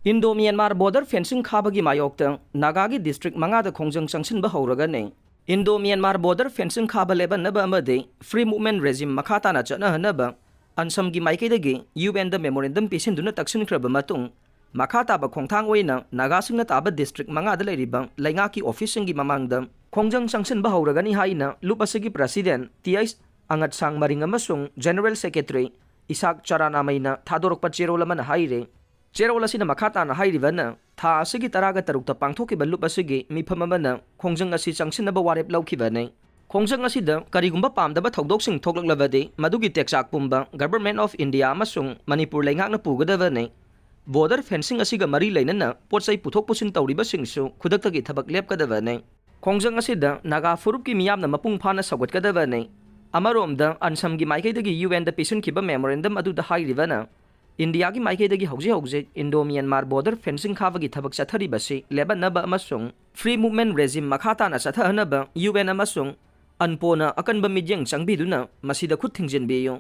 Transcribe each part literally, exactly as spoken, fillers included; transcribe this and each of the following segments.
Indo Myanmar border fencing ꯈꯥꯕꯒꯤ ꯃꯥꯌꯣꯛꯇ ꯅꯥꯒꯥꯒꯤ district ꯃꯉꯥꯗ ꯈꯣꯡꯖꯪ ꯆꯪꯁꯤꯟꯕ ꯍꯧꯔꯒꯅꯤ꯫ ꯏꯟꯗꯣ ꯃ꯭ꯌꯥꯟꯃꯥꯔ ꯕꯣꯔꯗꯔ ꯐꯦꯟꯁꯤꯡ ꯈꯥꯕ ꯂꯦꯞꯍꯟꯅꯕ ꯑꯃꯗꯤ ꯐ꯭ꯔꯤ ꯃꯨꯚꯃꯦꯟꯠ ꯔꯦꯖꯤꯝ ꯃꯈꯥ ꯇꯥꯅ ꯆꯠꯅꯍꯟꯅꯕ ꯑꯟꯁꯝꯒꯤ ꯃꯥꯏꯀꯩꯗꯒꯤ ꯌꯨ ꯑꯦꯟꯗ ꯃꯦꯃꯣꯔꯦꯟꯗꯝ ꯄꯤꯁꯤꯟꯗꯨꯅ ꯇꯛꯁꯤꯟꯈ꯭ꯔꯕ ꯃꯇꯨꯡ, ꯃꯈꯥ ꯇꯥꯕ ꯈꯣꯡꯊꯥꯡ ꯑꯣꯏꯅ ꯅꯥꯒꯥꯁꯤꯡꯅ ꯇꯥꯕ ꯗꯤꯁꯇ꯭ꯔꯤꯛ ꯃꯉꯥꯗ ꯂꯩꯔꯤꯕ ꯂꯩꯉꯥꯛꯀꯤ ꯑꯣꯐꯤꯁꯁꯤꯡꯒꯤ ꯃꯃꯥꯡꯗ ꯈꯣꯡꯖꯪ ꯆꯪꯁꯤꯟꯕ ꯍꯧꯔꯒꯅꯤ ꯍꯥꯏꯅ ꯂꯨꯞ ꯑꯁꯤꯒꯤ ꯄ꯭ꯔꯁꯤꯗꯦꯟꯠ ꯇꯤ ꯑꯩꯆ ꯑꯉꯠꯁꯥꯡ ꯃꯔꯤꯡ ꯑꯃꯁꯨꯡ ꯖꯦꯅꯔꯦꯜ ꯁꯦꯀ꯭ꯔꯦꯇꯔꯤ ꯏꯁꯥꯛ ꯆꯔꯥꯅꯥꯃꯩꯅ ꯊꯥꯗꯣꯔꯛꯄ ꯆꯦꯔꯣꯜ ꯑꯃꯅ ꯍꯥꯏꯔꯤ꯫ ꯆꯦꯔꯣꯜ ꯑꯁꯤꯅ ꯃꯈꯥ ꯇꯥꯅ ꯍꯥꯏꯔꯤꯕꯅ, ꯊꯥ ꯑꯁꯤꯒꯤ ꯇꯔꯥꯒ ꯇꯔꯨꯛꯇ ꯄꯥꯡꯊꯣꯛꯈꯤꯕ ꯂꯨꯞ ꯑꯁꯤꯒꯤ ꯃꯤꯐꯝ ꯑꯃꯅ ꯈꯣꯡꯖꯪ ꯑꯁꯤ ꯆꯪꯁꯤꯟꯅꯕ ꯋꯥꯔꯦꯞ ꯂꯧꯈꯤꯕꯅꯤ꯫ ꯈꯣꯡꯖꯪ ꯑꯁꯤꯗ ꯀꯔꯤꯒꯨꯝꯕ ꯄꯥꯝꯗꯕ ꯊꯧꯗꯣꯛꯁꯤꯡ ꯊꯣꯛꯂꯛꯂꯕꯗꯤ, ꯃꯗꯨꯒꯤ ꯇꯦꯛꯆꯥꯛ ꯄꯨꯝꯕ Government of India ꯑꯃꯁꯨꯡ ꯃꯅꯤꯄꯨꯔ ꯂꯩꯉꯥꯛꯅ ꯄꯨꯒꯗꯕꯅꯤ꯫ ꯕꯣꯔꯗꯔ ꯐꯦꯟꯁꯤꯡ ꯑꯁꯤꯒ ꯃꯔꯤ ꯂꯩꯅꯅ ꯄꯣꯠ ꯆꯩ ꯄꯨꯊꯣꯛ ꯄꯨꯁꯤꯟ ꯇꯧꯔꯤꯕꯁꯤꯡꯁꯨ ꯈꯨꯗꯛꯇꯒꯤ ꯊꯕꯛ ꯂꯦꯞꯀꯗꯕꯅꯤ꯫ ꯈꯣꯡꯖꯪ ꯑꯁꯤꯗ ꯅꯥꯒꯥ ꯐꯨꯔꯨꯞꯀꯤ ꯃꯤꯌꯥꯝꯅ ꯃꯄꯨꯡ ꯐꯥꯅ ꯁꯧꯒꯠꯀꯗꯕꯅꯤ꯫ ꯑꯃꯔꯣꯝꯗ, ꯑꯟꯁꯝꯒꯤ ꯃꯥꯏꯀꯩꯗꯒꯤ ꯌꯨ ꯑꯦꯟꯗ ꯄꯤꯁꯤꯟꯈꯤꯕ ꯃꯦꯃꯣꯔꯦꯟꯗꯝ ꯑꯗꯨꯗ ꯍꯥꯏꯔꯤꯕꯅ, ꯏꯟꯗꯤꯌꯥꯒꯤ ꯃꯥꯏꯀꯩꯗꯒꯤ ꯍꯧꯖꯤꯛ ꯍꯧꯖꯤꯛ ꯏꯟꯗꯣ ꯃ꯭ꯌꯥꯟꯃꯥꯔ ꯕꯣꯔꯗꯔ ꯐꯦꯟꯁꯤꯡ ꯈꯥꯕꯒꯤ ꯊꯕꯛ ꯆꯠꯊꯔꯤꯕꯁꯤ ꯂꯦꯞꯍꯟꯅꯕ ꯑꯃꯁꯨꯡ ꯐ꯭ꯔꯤ ꯃꯨꯚꯃꯦꯟꯠ ꯔꯦꯖꯤꯝ ꯃꯈꯥ ꯇꯥꯅ ꯆꯠꯊꯍꯟꯅꯕ ꯌꯨ ꯑꯦꯟ ꯑꯃꯁꯨꯡ ꯑꯟꯄꯣꯅ ꯑꯀꯟꯕ ꯃꯤꯠꯌꯦꯡ ꯆꯪꯕꯤꯗꯨꯅ ꯃꯁꯤꯗ ꯈꯨꯠ ꯊꯤꯡꯖꯤꯟꯕꯤꯌꯨ꯫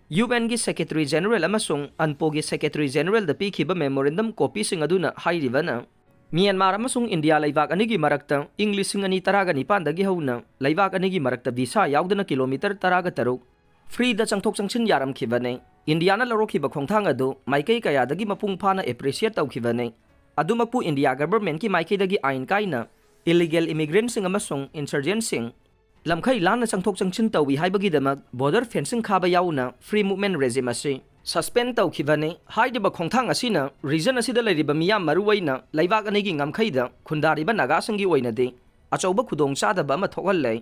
ꯌꯨ ꯑꯦꯟꯒꯤ ꯁꯦꯀ꯭ꯔꯦꯇꯔꯤ ꯖꯦꯅꯔꯦꯜ ꯑꯃꯁꯨꯡ ꯑꯟꯄꯣꯒꯤ ꯁꯦꯀ꯭ꯔꯦꯇꯔꯤ ꯖꯦꯅꯔꯦꯜꯗ ꯄꯤꯈꯤꯕ ꯃꯦꯃꯣꯔꯦꯟꯗꯝ ꯀꯣꯄꯤꯁꯤꯡ ꯑꯗꯨꯅ ꯍꯥꯏꯔꯤꯕꯅ, ꯃ꯭ꯌꯥꯟꯃꯥꯔ ꯑꯃꯁꯨꯡ ꯏꯟꯗꯤꯌꯥ ꯂꯩꯕꯥꯛ ꯑꯅꯤꯒꯤ ꯃꯔꯛꯇ ꯏꯪ ꯂꯤꯁꯤꯡ ꯑꯅꯤ ꯇꯔꯥꯒ ꯅꯤꯄꯥꯟꯗꯒꯤ ꯍꯧꯅ ꯂꯩꯕꯥꯛ ꯑꯅꯤꯒꯤ ꯃꯔꯛꯇ ꯚꯤꯁꯥ ꯌꯥꯎꯗꯅ ꯀꯤꯂꯣꯃꯤꯇꯔ ꯇꯔꯥꯒ ꯇꯔꯨꯛ ꯐ꯭ꯔꯤꯗ ꯆꯪꯊꯣꯛ ꯆꯪꯁꯤꯟ ꯌꯥꯔꯝꯈꯤꯕꯅꯤ꯫ ꯏꯟꯗꯤꯌꯥꯅ ꯂꯧꯔꯛꯈꯤꯕ ꯈꯣꯡꯊꯥꯡ ꯑꯗꯨ ꯃꯥꯏꯀꯩ ꯀꯌꯥꯗꯒꯤ ꯃꯄꯨꯡ ꯐꯥꯅ ꯑꯦꯄ꯭ꯔꯤꯁꯤꯌꯦꯠ ꯇꯧꯈꯤꯕꯅꯤ꯫ ꯑꯗꯨꯃꯛꯄꯨ, ꯏꯟꯗꯤꯌꯥ ꯒꯚꯔꯟꯃꯦꯟꯠꯀꯤ ꯃꯥꯏꯀꯩꯗꯒꯤ ꯑꯥꯏꯟ ꯀꯥꯏꯅ ꯏꯂꯤꯒꯦꯜ ꯏꯃꯤꯒ꯭ꯔꯦꯟꯠꯁꯤꯡ ꯑꯃꯁꯨꯡ ꯏꯟꯁꯔꯖꯦꯟꯠꯁꯤꯡ ꯂꯝꯈꯩ ꯂꯥꯟꯅ ꯆꯪꯊꯣꯛ ꯆꯪꯁꯤꯟ ꯇꯧꯏ ꯍꯥꯏꯕꯒꯤꯗꯃꯛ ꯕꯣꯔꯗꯔ ꯐꯦꯟꯁꯤꯡ ꯈꯥꯕ ꯌꯥꯎꯅ ꯐ꯭ꯔꯤ ꯃꯨꯚꯃꯦꯟꯠ ꯔꯦꯖꯤꯝ ꯑꯁꯤ ꯁꯁꯄꯦꯟ ꯇꯧꯈꯤꯕꯅꯤ꯫ ꯍꯥꯏꯔꯤꯕ ꯈꯣꯡꯊꯥꯡ ꯑꯁꯤꯅ ꯔꯤꯖꯟ ꯑꯁꯤꯗ ꯂꯩꯔꯤꯕ ꯃꯤꯌꯥꯝ, ꯃꯔꯨꯑꯣꯏꯅ ꯂꯩꯕꯥꯛ ꯑꯅꯤꯒꯤ ꯉꯝꯈꯩꯗ ꯈꯨꯟꯗꯥꯔꯤꯕ ꯅꯥꯒꯥꯁꯤꯡꯒꯤ ꯑꯣꯏꯅꯗꯤ ꯑꯆꯧꯕ ꯈꯨꯗꯣꯡꯆꯥꯗꯕ ꯑꯃ ꯊꯣꯛꯍꯜꯂꯦ꯫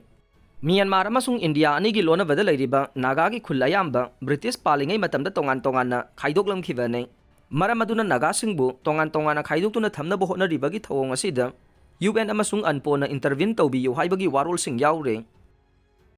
ꯃ꯭ꯌꯥꯟꯃꯥꯔ ꯑꯃꯁꯨꯡ ꯏꯟꯗꯤꯌꯥ ꯑꯅꯤꯒꯤ ꯂꯣꯟꯅꯕꯗ ꯂꯩꯔꯤꯕ ꯅꯥꯒꯥꯒꯤ ꯈꯨꯜ ꯑꯌꯥꯝꯕ ꯕ꯭ꯔꯤꯇꯤꯁ ꯄꯥꯜꯂꯤꯉꯩ ꯃꯇꯝꯗ ꯇꯣꯉꯥꯟ ꯇꯣꯉꯥꯟꯅ ꯈꯥꯏꯗꯣꯛꯂꯝꯈꯤꯕꯅꯤ꯫ ꯃꯔꯝ ꯑꯗꯨꯅ ꯅꯥꯒꯥꯁꯤꯡꯕꯨ ꯇꯣꯉꯥꯟ ꯇꯣꯉꯥꯟꯅ ꯈꯥꯏꯗꯣꯛꯇꯨꯅ ꯊꯝꯅꯕ ꯍꯣꯠꯅꯔꯤꯕꯒꯤ ꯊꯧꯑꯣꯡ ꯑꯁꯤꯗ ꯌꯨ ꯑꯦꯟ ꯑꯃꯁꯨꯡ ꯑꯟꯄꯣꯅ ꯏꯟꯇꯔꯚꯤꯟ ꯇꯧꯕꯤꯌꯨ ꯍꯥꯏꯕꯒꯤ ꯋꯥꯔꯣꯜꯁꯤꯡ ꯌꯥꯎꯔꯦ꯫